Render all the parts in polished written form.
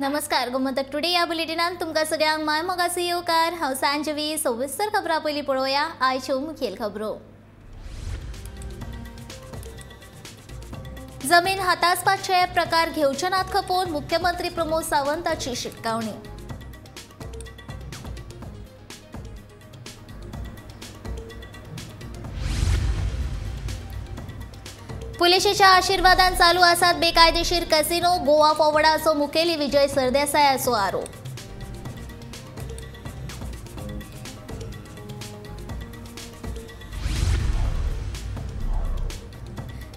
नमस्कार, गोमंतक टुडे या बुलेटिनान तुमकां सगळ्यांक my मोगाचो येवकार। हांव सांजवी। सविस्तर खबरां पयलीं पळोवया आयच्यो मुखेल खबरो। जमीन हातासपाचे प्रकार घेवचे नात खपोवन मुख्यमंत्री प्रमोद सावंताची शिटकावणी। पुलिशेच्या आशीर्वादान चालू आसात बेकायदेशीर कॅसिनो, गोवा फॉरवर्डाचो मुखेली विजय सरदेसायाचो आरोप।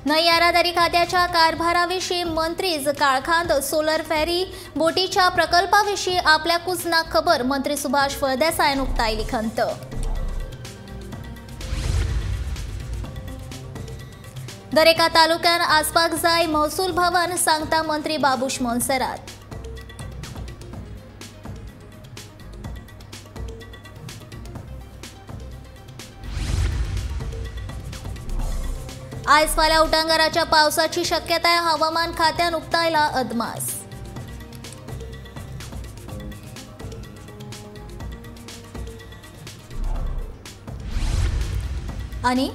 न्हंय येरादारी खात्याच्या कारभाराविशीं मंत्रीज काळखांत सोलर फेरी बोटीच्या प्रकल्पाविशीं आपल्याकूच ना खबर, मंत्री सुभाष फळदेसायान उक्तायली खंत। दरेका तालुक्यान आसपाक जाय महसूल भवन, सांगता मंत्री बाबूश मोन्सेरात। आयज फाल्यां उटांगाराच्या पावसाची शक्यताय, हवामान खात्यान उक्तायला अदमास। आनी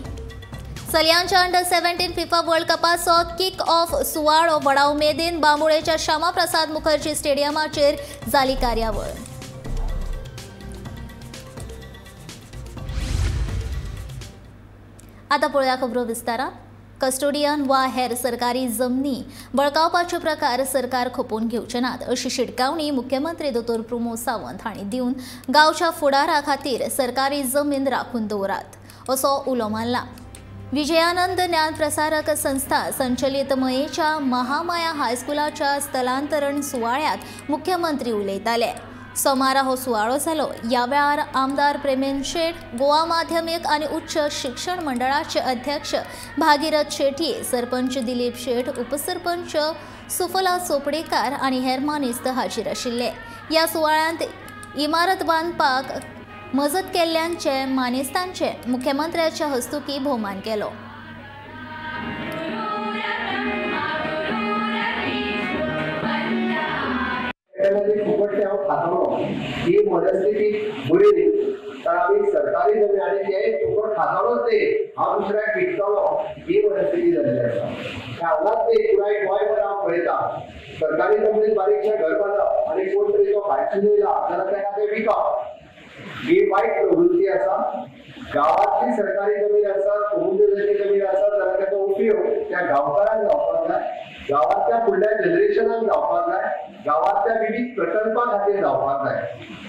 चलयांच्या अंडर 17 फिफा वर्ल्ड कपाचो किक ऑफ सुवाळो व्हडा उमेदीन बांबोळेच्या श्यामाप्रसाद मुखर्जी स्टेडियमाचेर जाली कार्यावळ। आतां पळोवया खबरो विस्तारान। कस्टोडियन वा हेर सरकारी जमनी बळकावपाचे प्रकार सरकार खपोवन घेवचे नात अशी शिटकावणी मुख्यमंत्री दोतोर प्रमोद सावंत हांणी दिवन गांवच्या फुडारा खातीर सरकारी जमीन राखून दवरात असो उलो मारला। विजयानंद ज्ञानप्रसारक संस्था संचलित मयेच्या महामाया हायस्कुलाच्या स्थलांतरण सुवाळ्यात मुख्यमंत्री उलयताले। सोमारा हो सुवाळो जालो। ह्या वेळार आमदार प्रेमेंद्र शेट, गोवा माध्यमीक आनी उच्च शिक्षण मंडळाचे अध्यक्ष भागीरथ शेट्ये, सरपंच दिलीप शेट, उपसरपंच सुफला चोपडेकार आनी हेर मानेस्त हाजीर आशिल्ले। ह्या सुवाळ्यांत इमारत बांदपाक मजत केल्ल्यांचे मानेस्तांचे मुख्यमंत्र्याच्या हस्तुकी भोवमान केलो। ही मनस्थिती बरी न्ही, कारण आमी सरकारी जमीन आनी ते फुकट खातालोच न्ही, हांव दुसऱ्याक विकतलो ही मनस्थिती जाल्ली आसा। हांगाच न्ही, पुराय गोंयभर हांव पळयता सरकारी जमनीत बारीकशें घर बांदप आनी कोण तरी तो भायरसून येयला जाल्यार ताका ते विकप ही वायट प्रवृत्ती आसा। गांवांतली सरकारी जमीन आसा, समुद्राची जमीन आसा जाल्यार ताचो उपयोग त्या गांवकारांक जावपाक जाय, गांवांतल्या फुडल्या जनरेशनाक जावपाक जाय, गांवांतल्या विविध प्रकल्पा खातीर जावपाक जाय।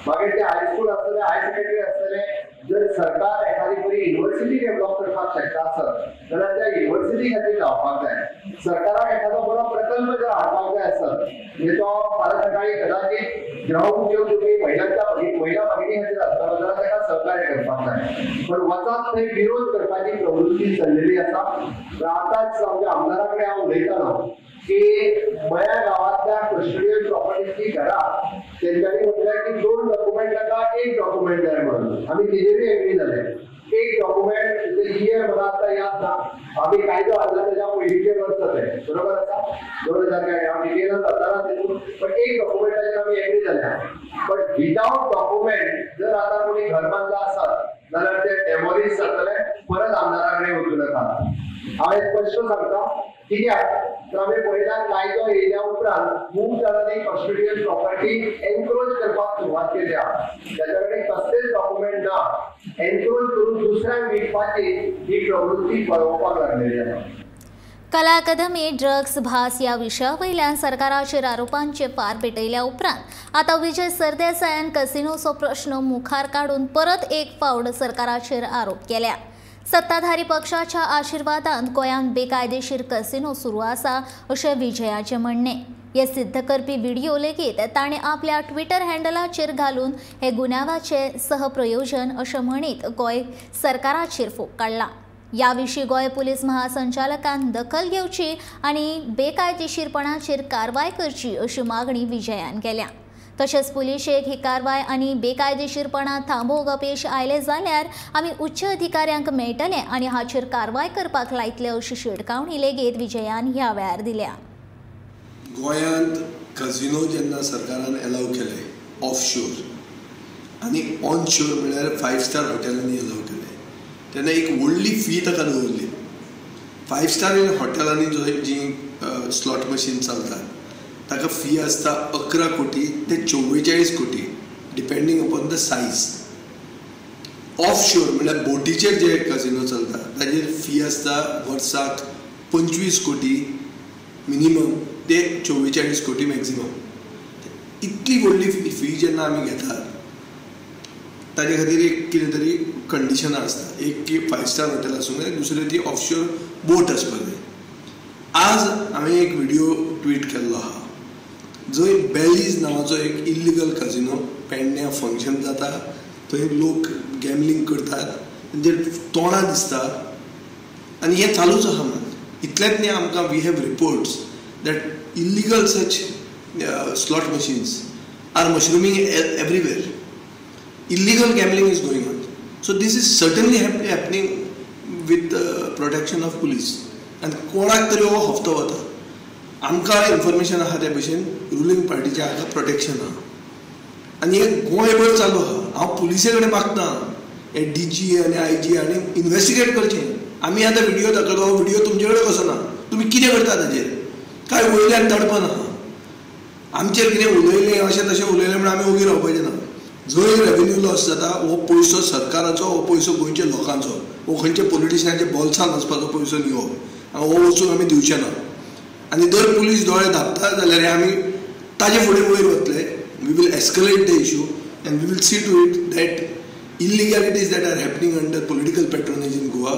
मागीर ते हायस्कूल आसतले, हायर सेकंडरी आसतले, जर सरकार एखादी बरी युनिवर्सिटी डेव्हलप करपाक शकता आसत जाल्यार त्या युनिवर्सिटी खातीर जावपाक जाय। सरकाराक एखादो बरो प्रकल्प जर हाडपाक जाय आसत म्हणजे तो फाल्यां सकाळी कदाचित गृह उद्योग दिवपी महिलांच्या महिला भगिनी खातीर आसतलो जाल्यार ताका सहकार्य करपाक जाय। पण वचात थंय विरोध करपाची प्रवृत्ती चल्लेली आसा। आतांच आमच्या आमदारा कडेन हांव उलयतालो की मया गांवांतल्या कस्टोडियल प्रॉपर्टीची घरां तेंच्यांनी म्हटलें की 2 डॉक्युमेंट नाका, 1 डॉक्युमेंट जाय म्हणून। आमी तेजेरूय एग्री जाले। 1 डॉक्युमेंट इयर म्हाका आतां याद ना, आमी कायदो हाडला तेज्या पयलींचें वर्स तें, बरोबर आसा, 2000 काय हांव डिटेलान वताना तितून, पण 1 डॉक्युमेंटाचेर आमी एग्री जाल्या। पण विदावट डॉक्युमेंट जर आतां कोणी घर बांदला आसत जाल्यार ते डेमोलिश जातले, परत आमदारा कडेन वचूं नाका। हांव स्पश्ट सांगता कित्याक तर आमी पळयता कायदो येयल्या उपरांत खूब जाणांनी कस्टोडियल प्रॉपर्टी एनक्रोच करपाक सुरवात केल्या। ताच्या कडेन कसलेच डॉक्युमेंट ना, एनक्रोच करून दुसऱ्यांक विकपाची ही प्रवृत्ती पळोवपाक लागलेली आसा। कला अकादमी ड्रग्स भास ह्या विशया वयल्यान सरकाराचेर आरोपांचे फार पेटयल्या उपरांत आतां विजय सरदेसायान कसिनोचो प्रश्न मुखार काडून परत एक फावट सरकाराचेर आरोप केल्या। सत्ताधारी पक्षाच्या आशीर्वादान गोंयांत बेकायदेशीर कसिनो सुरू आसा अशें विजयाचें म्हणणें। हे सिद्ध करपी व्हिडिओ लेगीत ताणें आपल्या ट्विटर हँडलाचेर घालून हे गुन्यांवाचें सहप्रयोजन अशें म्हणीत गोंय सरकाराचेर फोग काडला। ह्या विशीं गोंय पुलीस महासंचालकान दखल घेवची आनी बेकायदेशीरपणाचेर कारवाय करची अशी मागणी विजयान केल्या। तशेंच पुलिशेक ही कारवाय आनी बेकायदेशीरपणा थांबोवंक अपेश आयले जाल्यार आमी उच्च अधिकाऱ्यांक मेळटले आनी हाचेर कारवाय करपाक लायतले अशी शिटकावणी लेगीत विजयान ह्या वेळार दिल्या। गोंयांत कजिनो जेन्ना सरकारान एलाव केले ऑफ शोर आनी ऑन शोर म्हणल्यार 5 स्टार हॉटेलांनी एलाव केले तेन्ना एक व्हडली फी ताका दवरली. 5 स्टार हॉटेलांनी जो जी स्लॉट मशीन चलतात ताका फी आसता 11 कोटी ते 44 कोटी depending upon the size. Off shore म्हणल्यार बोटीचेर जे कजिनो चलता ताजेर फी आसता वर्साक 25 कोटी मिनिमम ते 44 कोटी मॅक्झिमम. इतली व्हडली फी जेन्ना आमी घेतात ताजे खातीर एक कितें तरी कंडिशनां आसता. एक की 5 स्टार हॉटेल आसूंक जाय, दुसरें ती ऑफशोर बोट आसपाक जाय. आज हांवें एक व्हिडियो ट्वीट केल्लो आहा जंय बेलीज नांवाचो एक इल्लिगल कजिनो पेडण्या फंक्शन जाता, थंय लोक गॅमलींग करतात, तेंचे तोंडां दिसता आनी हें चालूच आहा. म्हणून इतलेंच न्ही, आमकां we have reports that illegal such slot machines are mushrooming everywhere. Illegal gambling is going on. So this is certainly happening with protection of police. आनी कोणाक तरी हो हप्तो वता. आमकां इन्फॉर्मेशन आहा त्या भशेन रुलींग पार्टीचें हाका प्रोटेक्शन आहा आनी हें गोंयभर चालू आहा. हांव पुलिसे कडेन मागता हे डी जी आनी आय जी आनी इन्वेस्टिगेट करचें. आमी आतां व्हिडियो दाखयलो, हो व्हिडियो तुमचे कडेन कसो ना, तुमी कितें करता ताजेर? काय वयल्यान दडपण आहा आमचेर? कितें उलयलें अशें तशें उलयलें म्हूण आमी ओगी रावपाचें ना. जंय रेवेन्यू लॉस जाता हो पयसो सरकाराचो, हो पयसो गोंयच्या लोकांचो, हो खंयच्या पॉलिटिशनाच्या बोल्सान वचपाचो पयसो न्ही हो, हो वचून आमी दिवचे ना. आनी जर पुलीस दोळे धांपता जाल्यार आमी ताजे फुडें वयर वतले. We will escalate the issue and we will see to it that illegalities that are happening under political patronage in Goa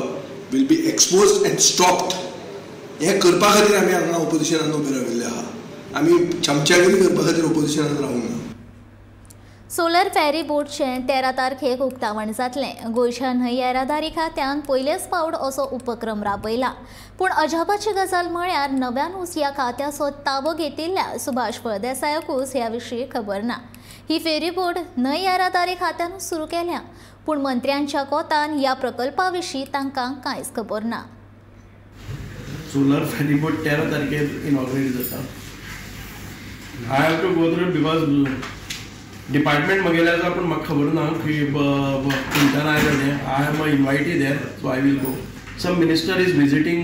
will be exposed and stopped. हें करपा खातीर आमी हांगा ऑपोजिशनान उबे राविल्ले आहा. आमी चमच्यागिरी करपा खातीर ऑपोजिशनान रावूंक ना. सोलर फेरी बोटचें 13 तारखेक उक्तावण जातलें. गोंयच्या न्हंय येरादारी खात्यान पयलेच फावट असो उपक्रम राबयला. पूण अजापाची गजाल म्हळ्यार नव्यानूच ह्या खात्याचो ताबो घेतिल्ल्या सुभाष फळदेसायाकूच ह्या विशीं खबर ना. ही फेरी बोट न्हंय येरादारी खात्यानूच सुरू केल्या, पूण मंत्र्यांच्या कोतान ह्या प्रकल्पा विशीं तांकां कांयच खबर ना. सोलर फेरी बोट 13 तारखेर इनॉग्रेट जाता. I have to go through because department म्हगेलें आसा, पूण म्हाका खबर ना की खंयच्यान आयलें तें. I am a invitee there, so I will go. Some minister is visiting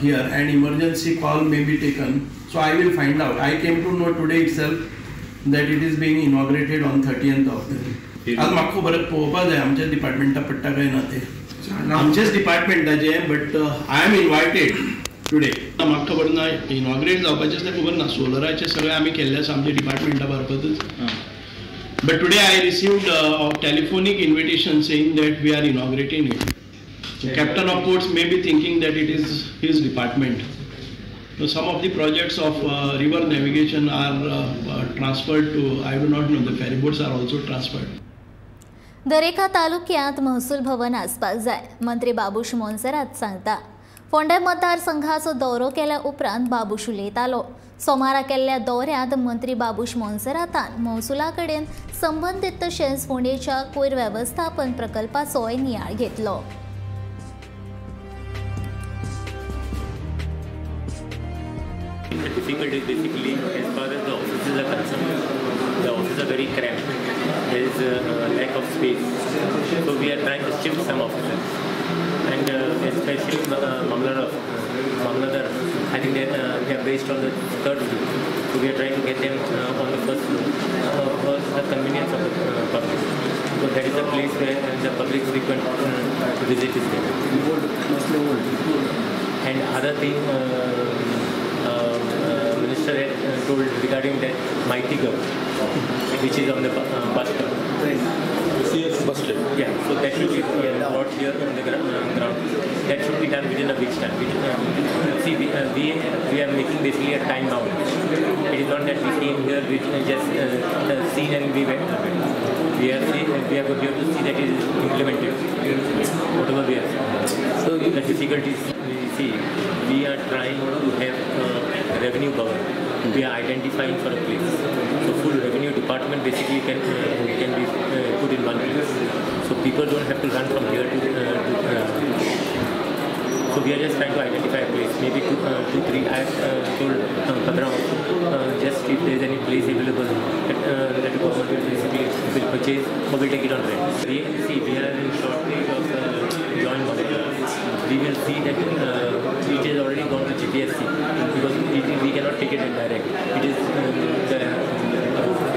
here and emergency call may be taken, so I will find out. I came to know today itself that it is being inaugurated on 30th of. आज म्हाका खबर पळोवपा जाय आमच्या डिपार्टमेंटा पडटा काय ना तें. आमचेच डिपार्टमेंटाचें, but I am invited today. म्हाका खबर ना इनॉग्रेट जावपाचें आसल्यार खबर ना. सोलराचें सगळें आमी केल्लें आसा आमच्या डिपार्टमेंटा मार्फतच. But today I received a telephonic invitation saying that we are inaugurating it. So Captain of Ports may be thinking that it is his department. So some of the projects of river navigation are transferred to, I do not know, the ferry boats are also transferred. दरेका तालुक्यांत महसूल भवन आसपाक जाय, मंत्री बाबूश मोन्सेरात सांगता. फोंडें मतदारसंघाचो दौरो केल्या उपरांत बाबूश उलयतालो. सोमारा केल्ल्या दौऱ्यांत मंत्री बाबूश मोन्सेरातान महसुला कडेन संबंदीत तशेंच फोंडेच्या कोयर वेवस्थापन प्रकल्पाचोय नियाळ घेतलो. The difficulty is basically as far as the offices are concerned, the offices are very cramped. There is a lack of space, so we are trying to shift some offices, and especially Mamladar, I think they are based on the third floor, so we are trying to get them on the first floor for the convenience of the public. So that is a place where the public frequent visit is there. Old, mostly old. And other thing, Minister had told regarding that Mighty Gov, which is on the bus stop. Bus stop. Yeah, so that should be brought here on the ground. That should be done within a week's time. See, we are making basically a time bound. It is not that we came here, we just seen and we went. We are here to see that it is implemented. Whatever we are. So the difficulties we see, we are trying to have revenue cover. We are identifying for a place. So full revenue department basically can be put in one place. So people don't have to run from here to. So So we are just trying to identify a place, maybe 2, 3. I have told Patra just if there is any place available that the government will basically will purchase or will take it on rent. We are in shortage of joint monitors. We will see that it has already gone to GPSC because we cannot take it in direct. It is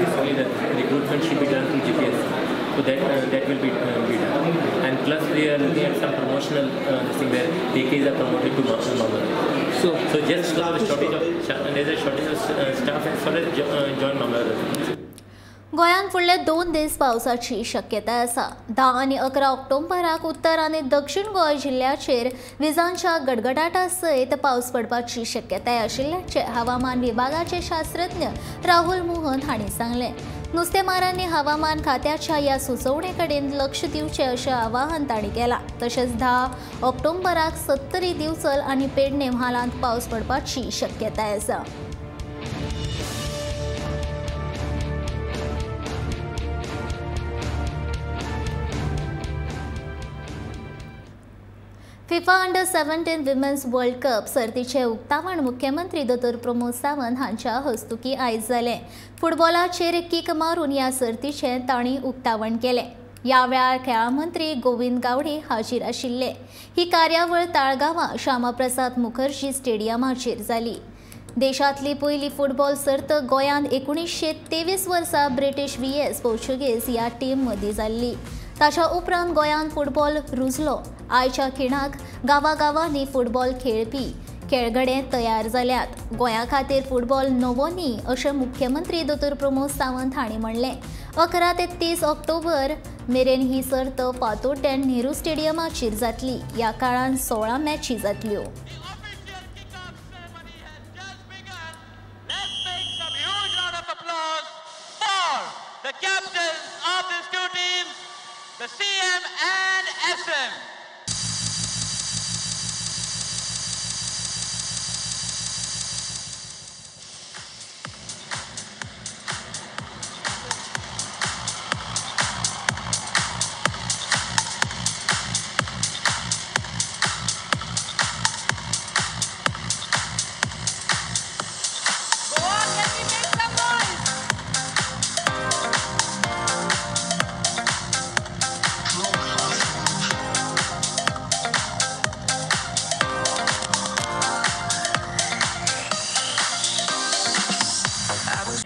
basically the recruitment should be done through GPSC. So that will be done. And plus we are looking at some promotional thing where AKs are promoted to Mamlatdar. So just because of shortage of there is a shortage of staff as far as joint Mamlatdar. गोंयांत फुडले 2 दीस पावसाची शक्यताय आसा. 10 आनी 11 ऑक्टोबराक उत्तर आनी दक्षिण गोंय जिल्ल्याचेर विजांच्या गडगडाटा सयत पावस पडपाची शक्यताय आशिल्ल्याचें हवामान विभागाचे शास्त्रज्ञ राहुल मोहन हांणी सांगलें. नुस्तेमारांनी हवामान खात्याच्या ह्या सुचोवणे कडेन लक्ष दिवचें अशें आवाहन तांणी केलां. तशेंच 10 ऑक्टोबराक 70 दिवचल आनी पेडणे म्हालांत पावस पडपाची शक्यताय आसा. FIFA under 17 women's world cup सर्तीचें उक्तावण मुख्यमंत्री दोतोर प्रमोद सावंत हांच्या हस्तुकीं आयज जालें. फुटबॉलाचेर कीक मारून ह्या सर्तीचें तांणी उक्तावण केलें. ह्या वेळार खेळां मंत्री गोविंद गावडे हाजीर आशिल्ले. ही कार्यावळ ताळगांवां श्यामाप्रसाद मुखर्जी स्टेडियमाचेर जाली. देशांतली पयली फुटबॉल सर्त गोंयांत 1923 वर्सा ब्रिटीश व्हीएस पोर्चुगीज ह्या टीम मदीं जाल्ली. ताच्या उपरांत गोंयांत फुटबॉल रुजलो. आयच्या खिणाक गांवागांवांनी फुटबॉल खेळपी खेळगडे तयार जाल्यात. गोंया खातीर फुटबॉल नवो न्ही अशें मुख्यमंत्री दोतोर प्रमोद सावंत हांणी म्हणलें. 11 ते 30 ऑक्टोबर मेरेन ही सर्त फातोड्डें नेहरू स्टेडियमाचेर जातली. ह्या काळांत 16 मॅची जातल्यो. The CM and SM. Goa, can we make some noise?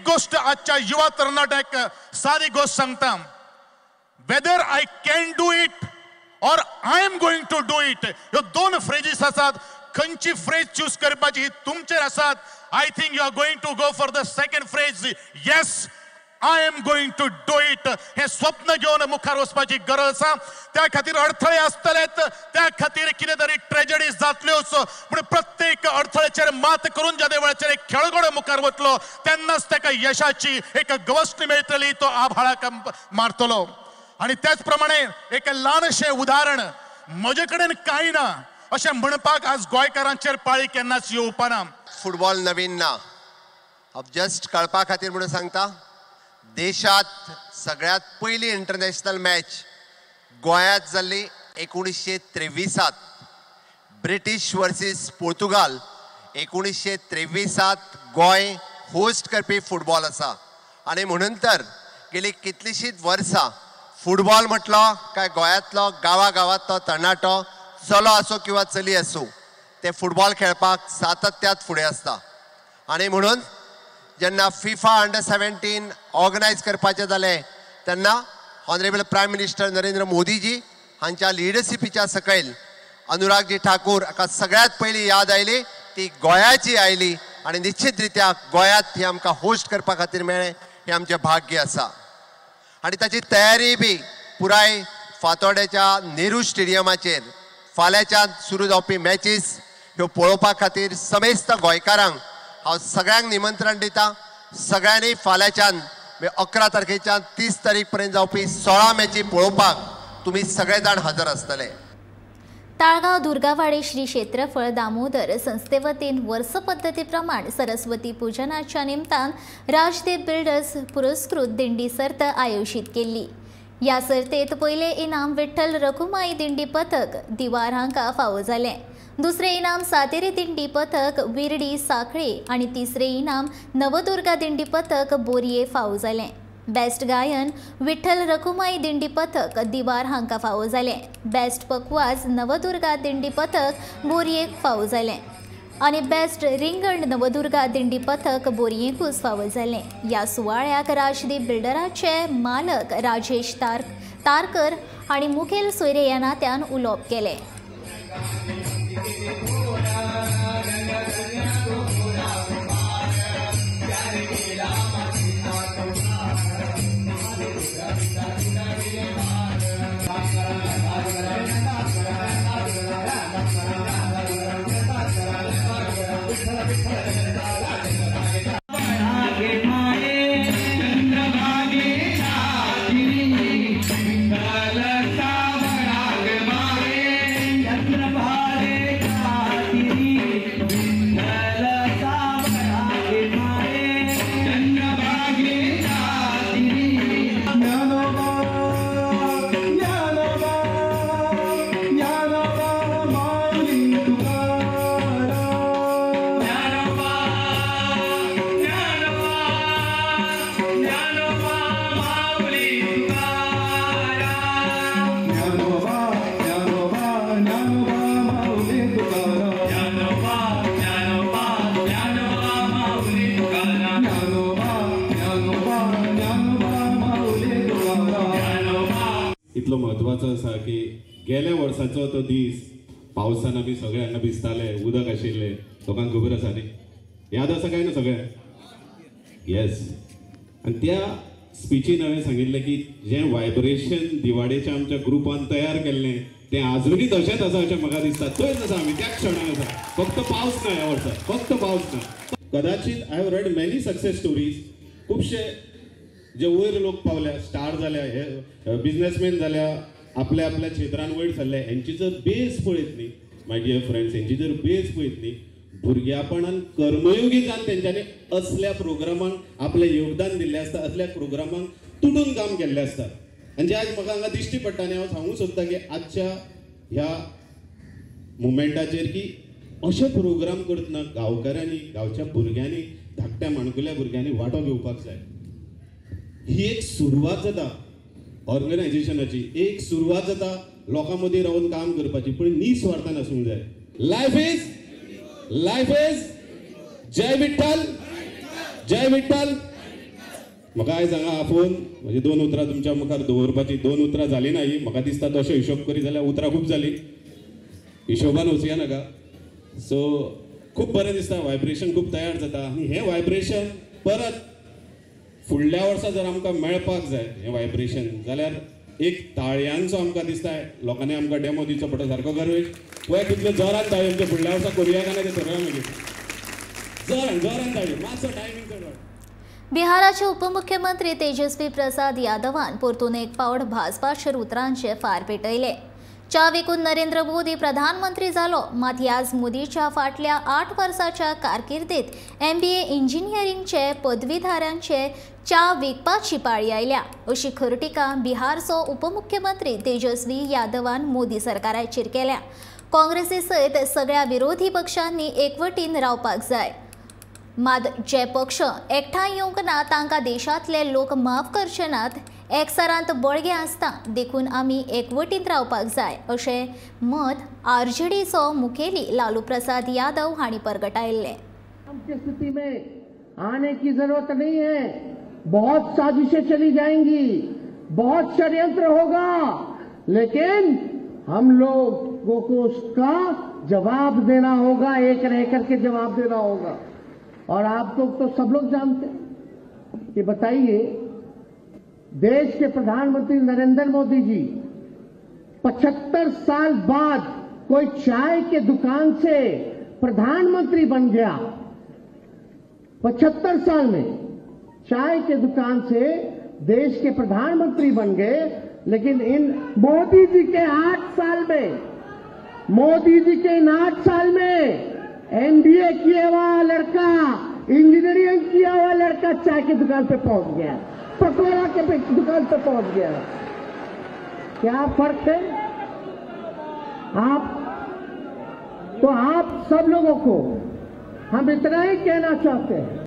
गोष्ट आजच्या युवा तरणाट्याक सारी गोष्ट सांगता, whether I can do it or I am going to do it, ह्यो दोन फ्रेजीस आसात. खंयची फ्रेज चूज करपाची ही तुमचेर आसात. I think you are going to go for the second phrase, yes I am going to do it. हे स्वप्न घेवन मुखार वचपाची गरज आसा. त्या खातीर अडथळे आसतलेच, त्या खातीर कितें तरी ट्रेजडीज जातल्योच, पूण प्रत्येक अडथळ्याचेर मात करून ज्या वेळाचेर एक खेळगडो मुखार वतलो तेन्नाच ताका यशाची एक गवसणी मेळटली, तो आभाळाक मारतलो. आनी त्याच प्रमाणे एक ल्हानशें उदाहरण, म्हजे कडेन कांय ना अशें म्हणपाक आज गोंयकारांचेर पाळी केन्नाच येवपाना. फुटबॉल नवीन ना, हांव जस्ट कळपा खातीर म्हणून सांगता, देशात सगळ्यात पयली इंटरनॅशनल मॅच गोंयांत जाल्ली 1923 ब्रिटीश वर्सीस पोर्तुगाल. 1923 गोंय होस्ट करपी फुटबॉल आसा. आनी म्हणून तर गेली कितलीशींच वर्सां फुटबॉल म्हटलो काय गोंयांतलो गांवागांवांतलो तरणाटो चलो आसूं किंवा चली आसूं ते फुटबॉल खेळपाक सातत्यात फुडें आसता. आनी म्हणून जेन्ना फिफा अंडर 17 ऑर्गनायज करपाचें जालें तेन्ना honourable prime minister Narendra Modiji हांच्या लिडरशिपीच्या सकयल अनुरागजी ठाकूर हाका सगळ्यात पयली याद आयली ती गोंयाची आयली. आनी निश्चित रित्या गोंयांत ही आमकां होस्ट करपा खातीर मेळ्ळें हें आमचें भाग्य आसा. आनी ताची तयारी बी पुराय फातोड्याच्या नेहरू स्टेडियमाचेर फाल्यांच्यान सुरू जावपी मॅचीस ह्यो पळोवपा खातीर समेस्त गोंयकारांक हांव सगळ्यांक निमंत्रण दिता. सगळ्यांनी फाल्यांच्यान 11 तारखेच्यान 30 तारीख पर्यंत जावपी 16 मॅची पळोवपाक तुमी सगळे जाण हजर आसतले. ताळगांव दुर्गावाडी श्री क्षेत्रफळ दामोदर संस्थे वतीन वर्स पद्दती प्रमाण सरस्वती पूजनाच्या निमतान राजदीप बिल्डर्स पुरस्कृत दिंडी सर्त आयोजीत केल्ली. ह्या सर्तेत पयलें इनाम विठ्ठल रघुमाई दिंडी पथक दिवार हांकां फावो जालें. दुसरें इनाम सातेरी दिंडी पथक विर्डी साखळे आनी तिसरें इनाम नवदुर्गा दिंडी पथक बोरये फावो जालें. बेस्ट गायन विठ्ठल रखुमाई दिंडी पथक दिवार हांकां फावो जालें. बेस्ट पकवाज नवदुर्गा दिंडी पथक बोरयेक फावो जालें आनी बेस्ट रिंगण नवदुर्गा दिंडी पथक बोरयेकूच फावो जालें. ह्या सुवाळ्याक राजदीप बिल्डराचे मालक राजेश तारकर हांणी मुखेल सोयरे ह्या नात्यान उलोवप केलें. इतलो म्हत्वाचो आसा की गेल्या वर्साचो तो दीस पावसान आमी सगळे हांगा भिजताले, उदक आशिल्लें, लोकांक खबर आसा न्ही, याद आसा काय ना सगळ्यांक? येस. आनी त्या स्पिचीन हांवें सांगिल्लें की जें वायब्रेशन दिवाडेच्या आमच्या ग्रुपान तयार केल्लें तें आजुनूय तशेंच आसा अशें म्हाका दिसता. थंयच आसा आमी, त्याच क्षणाक आसा, फक्त पावस ना ह्या वर्सा, फक्त पावस ना. कदाचित I have read many success stories, खुबशे जे वयर लोक पावल्या, स्टार जाल्या, हे बिजनेसमॅन जाल्या, आपल्या आपल्या क्षेत्रान वयर सरल्या, हेंची जर बेस पळयत न्ही my dear friends, हेंची जर बेस पळयत न्ही, भुरग्यापणान कर्मयोगी जावन तेंच्यांनी असल्या प्रोग्रामांक आपलें योगदान दिल्लें आसता, असल्या प्रोग्रामांक तुटून काम केल्लें आसता. आनी जें आयज म्हाका हांगा दिश्टी पडटा आनी हांव सांगूंक सोदतां की आजच्या ह्या मुमेंटाचेर की अशे प्रोग्राम करतना गांवकारांनी, गांवच्या भुरग्यांनी, धाकट्या माणकुल्या भुरग्यांनी वांटो घेवपाक जाय. ही एक सुरवात जाता ऑर्गनायझेशनाची, एक सुरवात जाता लोकां मदीं रावन काम करपाची, पूण निस्वार्थान आसूंक जाय. Life is, life is. जय विठ्ठल, जय विठ्ठल. म्हाका आयज हांगा आपोवन म्हजी दोन उतरां तुमच्या मुखार दवरपाची, दोन उतरां जाली ना ही, म्हाका दिसता तशें हिशोब करी जाल्यार उतरां खूब जाली, हिशोबान वचया नाका. सो खूब बरें दिसता, वायब्रेशन खूब तयार जाता आनी हें वायब्रेशन परत फुडल्या वर्सा जर आमकां मेळपाक जाय हें वायब्रेशन जाल्यार एक ताळयांचो आमकां दिसता लोकांनी आमकां डेमो दिवचो पडटा सारको गरवेश पळय कितले जोरान ताळयो आमच्या फुडल्या वर्सा करुया काय ना तें थरोवया मागीर, जोरान जोरान ताळयो, मातसो टायमींग चड. बिहाराचे उपमुख्यमंत्री तेजस्वी प्रसाद यादवान परतून एक फावट भाजपाचेर उतरांचे फार पेटयले. च्या विकून नरेंद्र मोदी प्रधानमंत्री जालो, मात ह्याच मोदीच्या फाटल्या 8 वर्साच्या कारकिर्दीत MBA इंजिनियरिंगचे पदवीधारांचे च्या विकपाची पाळी आयल्या अशी खर टिका बिहारचो उपमुख्यमंत्री तेजस्वी यादवान मोदी सरकाराचेर केल्या. काँग्रेसी सयत सगळ्या विरोधी पक्षांनी एकवटीन रावपाक जाय, मात जे पक्ष एकठांय येवंक ना तांकां देशांतले लोक माफ करचे नात. एकसारांत बळगें आसता देखून आमी एकवटींत रावपाक जाय अशें मत आरजेडीचो मुखेली लालू प्रसाद यादव हांणी परगटायल्लें. स्थिति में आने की जरूरत नहीं है, बहुत साजिशें चली जाएंगी, बहुत षड्यंत्र होगा, लेकिन हम लोगों को उसका जवाब देना होगा, एक रह करके जवाब देना होगा। और आप लोग तो सब लोग जानते हैं कि बताइए, देश के प्रधानमंत्री नरेंद्र मोदी जी 75 साल बाद कोई चाय के दुकान से प्रधानमंत्री बन गया। 75 साल में चाय के दुकान से देश के प्रधानमंत्री बन गए, लेकिन इन मोदी जी के 8 साल में, मोदी जी के इन 8 साल में एमबीए किया हुआ लड़का, इंजीनियरिंग किया हुआ लड़का चाय की दुकान पे पहुंच गया, पकौड़ा के दुकान पे पहुंच गया। क्या फर्क है? आप तो आप सब लोगों को हम इतना ही कहना चाहते हैं।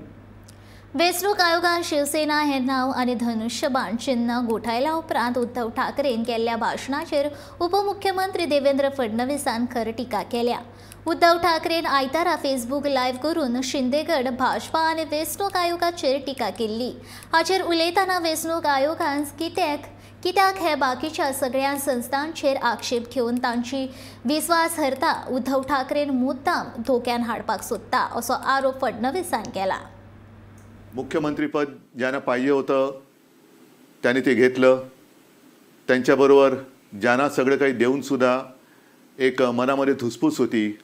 वेंचणूक आयोगान शिवसेना हे नांव आनी धनुष्यबाण चिन्ह गोठायल्या उपरांत उद्धव ठाकरेन केल्ल्या भाशणाचेर उपमुख्यमंत्री देवेंद्र फडणवीसान खर टिका केल्या। उद्धव ठाकरेन आयतारा फेसबूक लायव्ह करून शिंदेगड भाजपा आनी वेंचणूक आयोगाचेर टिका केल्ली। हाचेर उलयतना वेंचणूक आयोगान कित्याक हे बाकीच्या सगळ्या संस्थांचेर आक्षेप घेवन तांची विस्वासार्हता उद्धव ठाकरेन मुद्दाम धोक्यान हाडपाक सोदता असो आरोप फडणवीसान केला। मुख्यमंत्रीपद ज्यांना पाहिजे होतं त्यांनी ते घेतलं, त्यांच्याबरोबर ज्यांना सगळं काही देऊन सुद्धा एक मनामध्ये धुसफूस होती,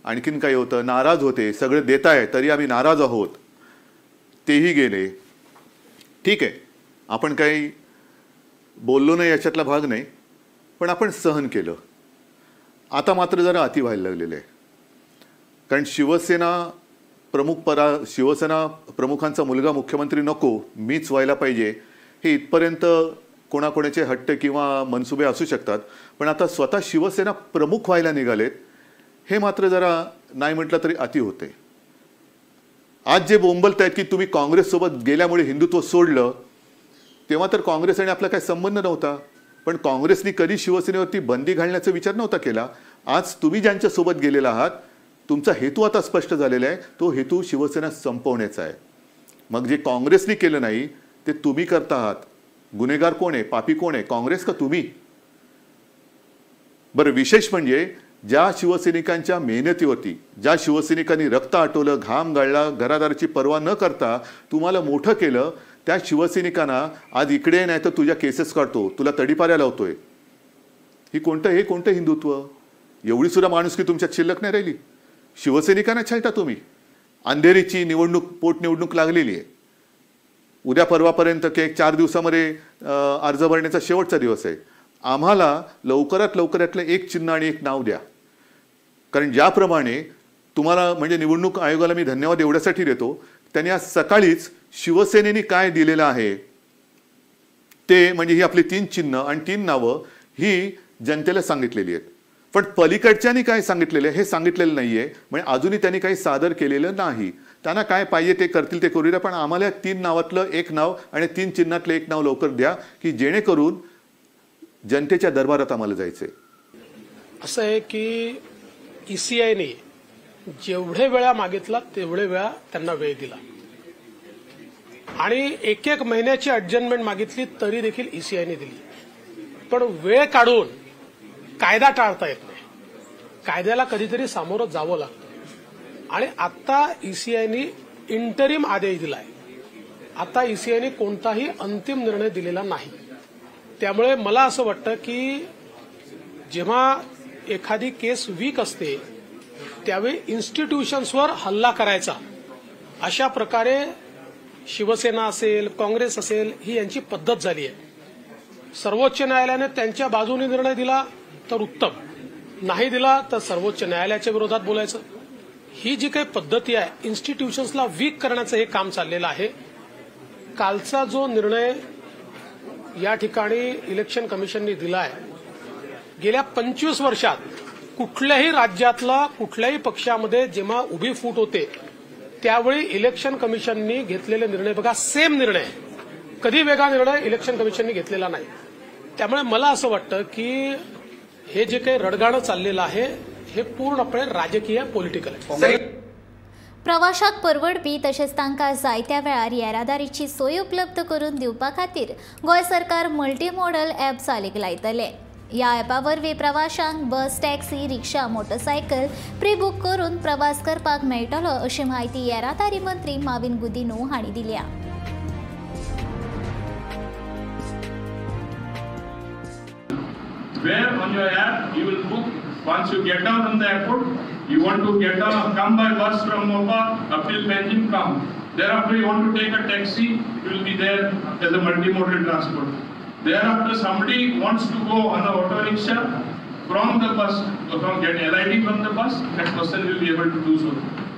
आणखीन काही होतं, नाराज होते, सगळे देत आहे तरी आम्ही नाराज आहोत, तेही गेले। ठीक आहे, आपण काही बोललो नाही याच्यातला भाग नाही, पण आपण सहन केलं। आता मात्र जरा अति व्हायला लागलेलं आहे, कारण शिवसेना शिवसेना प्रमुखांचा मुलगा मुख्यमंत्री नको, मीच व्हायला पाहिजे, हे इथपर्यंत कोणाकोणाचे हट्ट किंवा मनसुबे असू शकतात, पण आता स्वतः शिवसेना प्रमुख व्हायला निघालेत हे मात्र जरा नाही म्हटलं तरी अति होते। आज जे बोंबलत आहेत की तुम्ही काँग्रेससोबत गेल्यामुळे हिंदुत्व सोडलं, तेव्हा तर काँग्रेस आणि आपला काही संबंध नव्हता, पण काँग्रेसनी कधी शिवसेनेवरती बंदी घालण्याचा विचार नव्हता केला। आज तुम्ही ज्यांच्यासोबत गेलेला आहात तुमचा हेतू आता स्पष्ट झालेला आहे, तो हेतू शिवसेना संपवण्याचा आहे। मग जे काँग्रेसने केलं नाही ते तुम्ही करता आहात। गुन्हेगार कोण आहे, पापी कोण आहे, काँग्रेस का तुम्ही? बरं, विशेष म्हणजे ज्या शिवसैनिकांच्या मेहनतीवरती, ज्या शिवसैनिकांनी रक्त आटवलं, घाम गाळला, घरादाराची पर्वा न करता तुम्हाला मोठं केलं, त्या शिवसैनिकांना आज इकडे नाही तर तुझ्या केसेस काढतो, तुला तडीपाऱ्या लावतोय, ही कोणतं, हे कोणतं हिंदुत्व? एवढी सुद्धा माणुसकी तुमच्यात शिल्लक नाही राहिली। शिवसैनिकांना छळता तुम्ही। अंधेरीची निवडणूक, पोटनिवडणूक लागलेली आहे, उद्या परवापर्यंत की एक 4 दिवसामध्ये अर्ज भरण्याचा शेवटचा दिवस आहे। आम्हाला लवकरात लवकरातलं एक चिन्ह आणि एक नाव द्या, कारण ज्याप्रमाणे तुम्हाला म्हणजे निवडणूक आयोगाला मी धन्यवाद एवढ्यासाठी देतो, त्यांनी आज सकाळीच शिवसेनेने काय दिलेलं आहे ते म्हणजे ही आपली 3 चिन्ह आणि 3 नावं ही जनतेला सांगितलेली आहेत, पण पलीकडच्यांनी काय सांगितलेलं आहे हे सांगितलेलं नाही आहे, म्हणजे अजूनही त्यांनी काही सादर केलेलं नाही। त्यांना काय पाहिजे ते करतील, ते करू द्या, पण आम्हाला 3 नावातलं एक नाव आणि 3 चिन्हातलं एक नाव लवकर द्या की जेणेकरून जनतेच्या दरबारात आम्हाला जायचंय। असं आहे की ईसीआयने जेवढे वेळा मागितला तेवढे वेळा त्यांना वेळ दिला आणि 1-1 महिन्याची ऍडजस्टमेंट मागितली तरी देखील ईसीआयने दिली, पण वेळ काढून कायदा टाळता येत नाही, कायद्याला कधीतरी सामोरं जावं लागतं। आणि आता ईसीआयने इंटरिम आदेश दिलाय, आता ईसीआयने कोणताही अंतिम निर्णय दिलेला नाही। त्यामुळे मला असं वाटतं की जेव्हा एखादी केस वीक असते त्यावेळी इन्स्टिट्यूशन्सवर हल्ला करायचा, अशा प्रकारे शिवसेना असेल, काँग्रेस असेल, ही यांची पद्धत झाली आहे। सर्वोच्च न्यायालयाने त्यांच्या बाजूने निर्णय दिला तर उत्तम, नाही दिला तर सर्वोच्च न्यायालयाच्या विरोधात बोलायचं। ही जी काही पद्धती आहे इन्स्टिट्यूशन्सला वीक करण्याचं हे काम चाललेलं आहे। कालचा जो निर्णय या ठिकाणी इलेक्शन कमिशनने दिला आहे, गेल्या 25 वर्षात कुठल्याही राज्यातला कुठल्याही पक्षामध्ये जेव्हा उभी फूट होते त्यावेळी इलेक्शन कमिशननी घेतलेले निर्णय बघा, सेम निर्णय, कधी वेगळा निर्णय इलेक्शन कमिशननी घेतलेला नाही। त्यामुळे मला असं वाटतं की हे जे काही रडगाणं चाललेलं आहे हे पूर्णपणे राजकीय पॉलिटिकल आहे। प्रवाशाक परवडपी तशेंच तांकां जायत्या वेळार येरादारीची सोय उपलब्ध करून दिवपा खातीर गोंय सरकार मल्टीमॉडल ॲप चालीक लायतले। ह्या ॲपा वरवीं प्रवाशांक bus, taxi, rickshaw, motorcycle pre book करून प्रवास करपाक मेळटलो अशी म्हायती येरादारी मंत्री माविन गुदिन्हो हांणी दिल्या। Where on your app you will book once you get down from the airport, you want to get down, come by bus from Mopa up till Panjim, come. Thereafter you want to take a taxi, it will be there as a multimodal transport. Thereafter somebody wants to go on a auto rickshaw from the bus, from get LID from the bus, that person will be able to do so.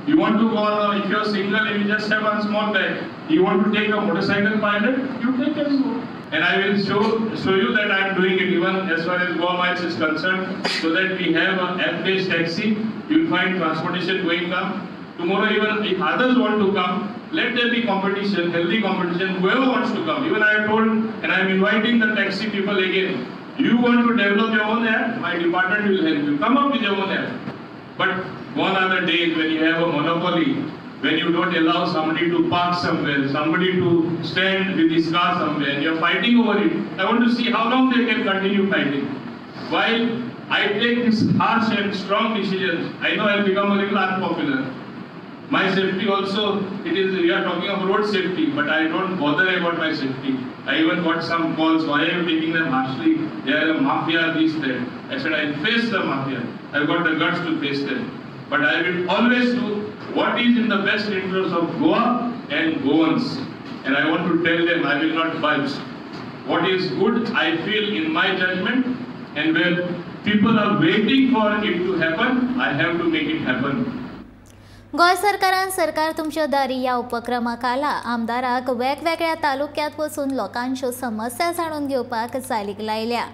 You want to go on, if you are single and you just have one small bag, you want to take a motorcycle pilot, you take and go. And I will show you that I am doing it even as far as Goa Miles is concerned, so that we have an app-based taxi. You will find transportation going up. Tomorrow, even if others want to come, let there be competition, healthy competition, whoever wants to come. Even I have told, and I am inviting the taxi people again, you want to develop your own app, my department will help you. Come up with your own app. But gone are the days when you have a monopoly, when you don't allow somebody to park somewhere, somebody to stand with his car somewhere, and you're fighting over it. I want to see how long they can continue fighting. While I take these harsh and strong decisions, I know I'll become a little unpopular. My safety also, it is, we are talking of road safety, but I don't bother about my safety. I even got some calls, why are you taking them harshly? They are a mafia, this, that. I said, I'll face the mafia. I've got the guts to face them. But I will always do what is in the best interest of Goa and Goans. And I want to tell them, I will not budge. What is good, I feel in my judgment, and where people are waiting for it to happen, I have to make it happen. Goa सरकारान सरकार तुमच्या दारी ह्या उपक्रमा खाला आमदाराक वेगवेगळ्या तालुक्यांत वचून लोकांच्यो समस्या जाणून घेवपाक चालीक लायल्या.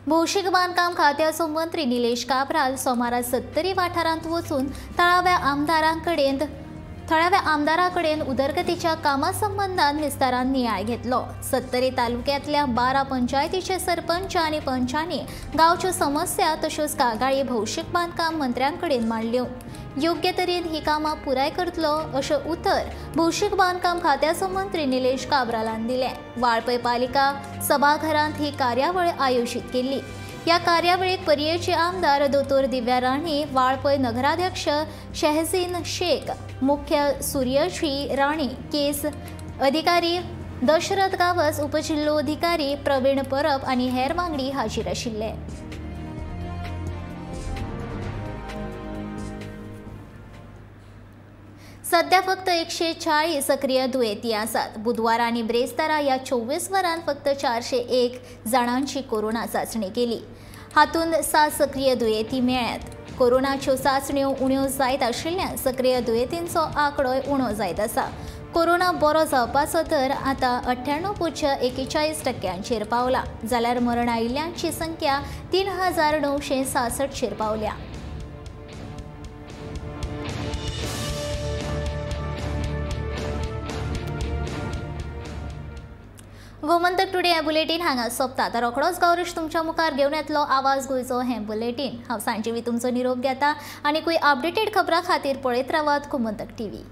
भौशीक बांदकाम खात्याचो मंत्री निलेश काब्राल सोमारा सत्तरी वाठारांत वचून थळाव्या आमदाराकडेन उदरगतीच्या कामा संबंदान विस्तारान नियाळ घेतलो. सत्तरी तालुक्यांतल्या 12 पंचायतीचे सरपंच आनी पंचांनी गांवच्यो समस्या तश्योच कागाळी भौशीक बांदकाम मंत्र्यांकडेन मांडल्यो. योग्य तरेन ही कामां पुराय करतलो अशें उतर भौशीक बांदकाम खात्याचो मंत्री निलेश काब्रालान दिलें. वाळपय पालिका सभाघरांत ही कार्यावळ आयोजीत केल्ली. ह्या कार्यावळीक पर्येचे आमदार दोतोर दिव्या राणे, वाळपय नगराध्यक्ष शहजीन शेख, मुख्य सूर्यश्री राणे, केस अधिकारी दशरथ गावस, उपजिल्लोधिकारी प्रवीण परब आनी हेर वांगडी हाजीर आशिल्ले. सध्या फक्त 140 सक्रिय दुयेंती आसात. बुधवार आनी ब्रेस्तारा ह्या 24 वरांत फक्त 401 जाणांची कोरोना चांचणी केली. हातूंत 7 सक्रिय दुयेंती मेळ्ळ्यात. कोरोनाच्यो चांचण्यो उण्यो जायत आशिल्ल्यान सक्रिय दुयेंतींचो आंकडोय उणो जायत आसा. कोरोना बरो जावपाचो दर आतां 98.41% पावला, जाल्यार मरण आयिल्ल्यांची संख्या 3966 पावल्या. गोमंतक टुडे हें बुलेटीन हांगा सोंपता. तर रोखडोच गौरीश तुमच्या मुखार घेवन येतलो आवाज गोंयचो हें बुलेटीन. हांव सांजेवी तुमचो निरोप घेता आनी कोय अपडेटेड खबरां खातीर पळयत रावात गोमंतक टीव्ही.